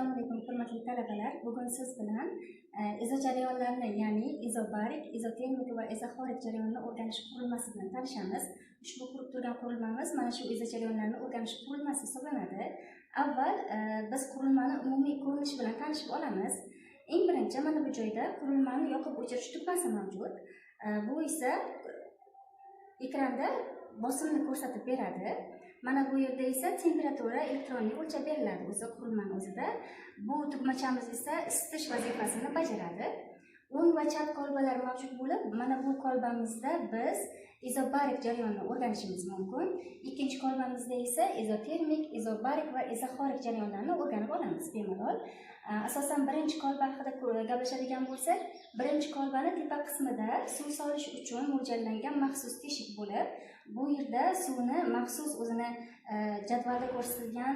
Assalomu alaykum, hurmatli talabalar. Bugun siz bilan izojarayonlarni, ya'ni izobarik, izotermik va izoxorik jarayonni o'rganish qurilmasi bilan tanishamiz. Ushbu qurib turgan qurilmamiz mana shu izojarayonlarni o'rganish qurilmasi hisoblanadi. Avval biz qurilmani umumiy ko'rinishi bilan tanishib olamiz. Eng birinchi mana bu joyda qurilmani yoqib o'chirish tugmasi mavjud. Bu esa ekranda bosimni ko'rsatib beradi. Mana bu yerda esa temperatura elektronli o'lchab beriladi o'zi qurilmani o'zida. Bu tugmachamiz esa isitish vazifasini bajaradi. O'ng va chap kolbalar mavjud bo'lib, mana bu kolbamizda biz izobarik jarayonni o'rganishimiz mumkin. Ikkinchi kolbamizda esa izotermik, izobarik va izoxorik jarayonlarni o'rganib olamiz bemalol. Asosan birinchi kolba haqida gaplashadigan bo'lsak, birinchi kolbani tepa qismida suv solish uchun mo'ljallangan maxsus teshik bo'lib, bu yerda suvni maxsus o'zini jadvalda ko'rsatilgan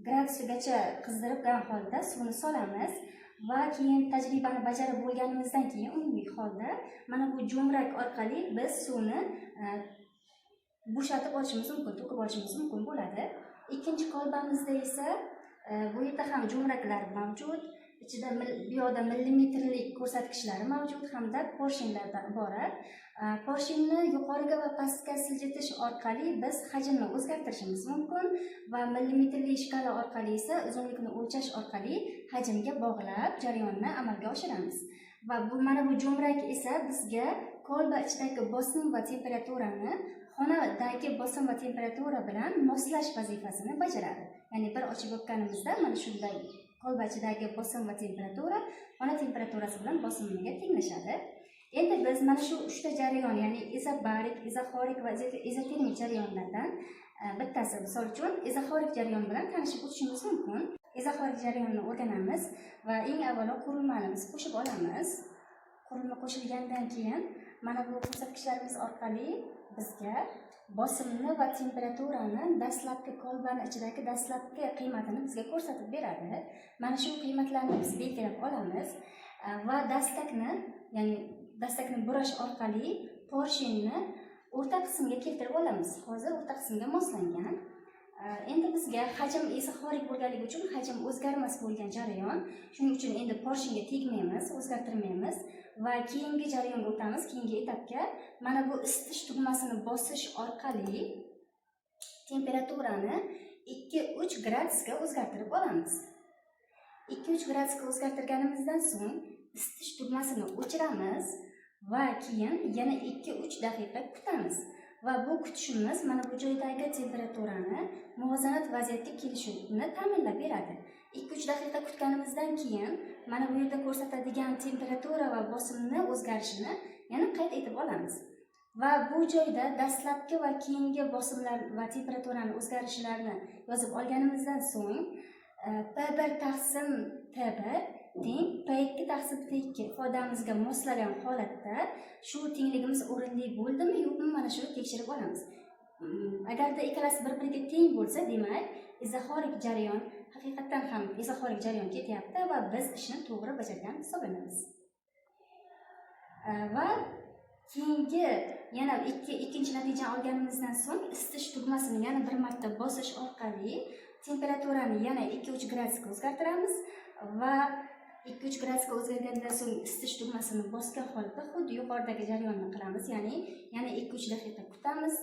gradusigacha qizdirgan holda suvni solamiz va keyin tajribani bajarib bo'lganimizdan keyin umumiy holda mana bu jo'mrak orqali biz suvni bo'shatib olishimiz mumkin, to'kib olishimiz mumkin bo'ladi. Ikkinchi kolbamizda esa bu yerda ham jo'mraklar mavjud. Ichida bu yoqda millimetrlik ko'rsatkichlari mavjud hamda porshenlardan iborat. Porshenni yuqoriga va pastga siljitish orqali biz hajmni o'zgartirishimiz mumkin va millimetrli shkala orqali esa uzunlikni o'lchash orqali hajmga bog'lab jarayonni amalga oshiramiz. Va bu mana bu jo'mrak esa bizga kolba ichidagi bosim va temperaturani xonadagi bosim va temperatura bilan moslash vazifasini bajaradi. Ya'ni bir ochib yopganimizda mana shunday kolba ichidagi bosim va temperatura xona temperaturasi bilan bosimiga tenglashadi. Endi biz mana shu uchta jarayon, ya'ni izobarik, izoxorik va izotermik jarayonlardan bittasi, misol uchun, izoxorik jarayon bilan tanishib o'tishimiz mumkin. Izoxorik jarayonni o'rganamiz va eng avvalo qurilmani biz qo'shib olamiz. Qurilma qo'shilgandan keyin mana bu ko'rsatkichlarimiz orqali bizga bosimni va temperaturani dastlabki kolbani ichidagi dastlabki qiymatini bizga ko'rsatib beradi. Mana shu qiymatlarni biz belgilab olamiz va dastakni, ya'ni dastakni burash orqali porshenni o'rta qismga keltirib olamiz. Hozir o'rta qismga moslangan. Endi bizga hajm izoxorik bo'lganligi uchun hajm o'zgarmas bo'lgan jarayon. Shuning uchun endi porshenga tegmaymiz, o'zgartirmaymiz va keyingi jarayonga o'tamiz, keyingi etapga. Mana bu isitish tugmasini bosish orqali temperaturani 2-3 gradusga o'zgartirib olamiz. 2-3 gradusga o'zgartirganimizdan so'ng isitish tugmasini o'chiramiz va keyin yana 2-3 daqiqa kutamiz. Va bu kutishimiz mana bu joydagi temperaturani muvozanat vaziyatga kelishini ta'minlab beradi. 2-3 daqiqa kutganimizdan keyin mana bu yerda ko'rsatadigan temperatura va bosimni o'zgarishini yana qayd etib olamiz. Va bu joyda dastlabki va keyingi bosimlar va temperaturani o'zgarishlarini yozib olganimizdan so'ng P1 taqsim T1 teng P2 taqsim T2 ifodamizga moslagan holatda shu tengligimiz o'rinli bo'ldimi, yo'qmi, mana shuni tekshirib olamiz. Agarda ikkalasi bir-biriga teng bo'lsa, demak, izoxorik jarayon haqiqatdan ham izoxorik jarayon ketyapti va biz ishni to'g'ri bajargan hisoblanamiz. Va keyingi yana ikkinchi natijani olganimizdan so'ng isitish tugmasini yana bir marta bosish orqali temperaturani yana 2-3 gradusga o'zgartiramiz va 2-3 gradusga o'zgargandan so'ng isitish tugmasini bosgan holatda xuddi yuqoridagi jarayonni qilamiz, ya'ni yana 2-3 daqiqa kutamiz.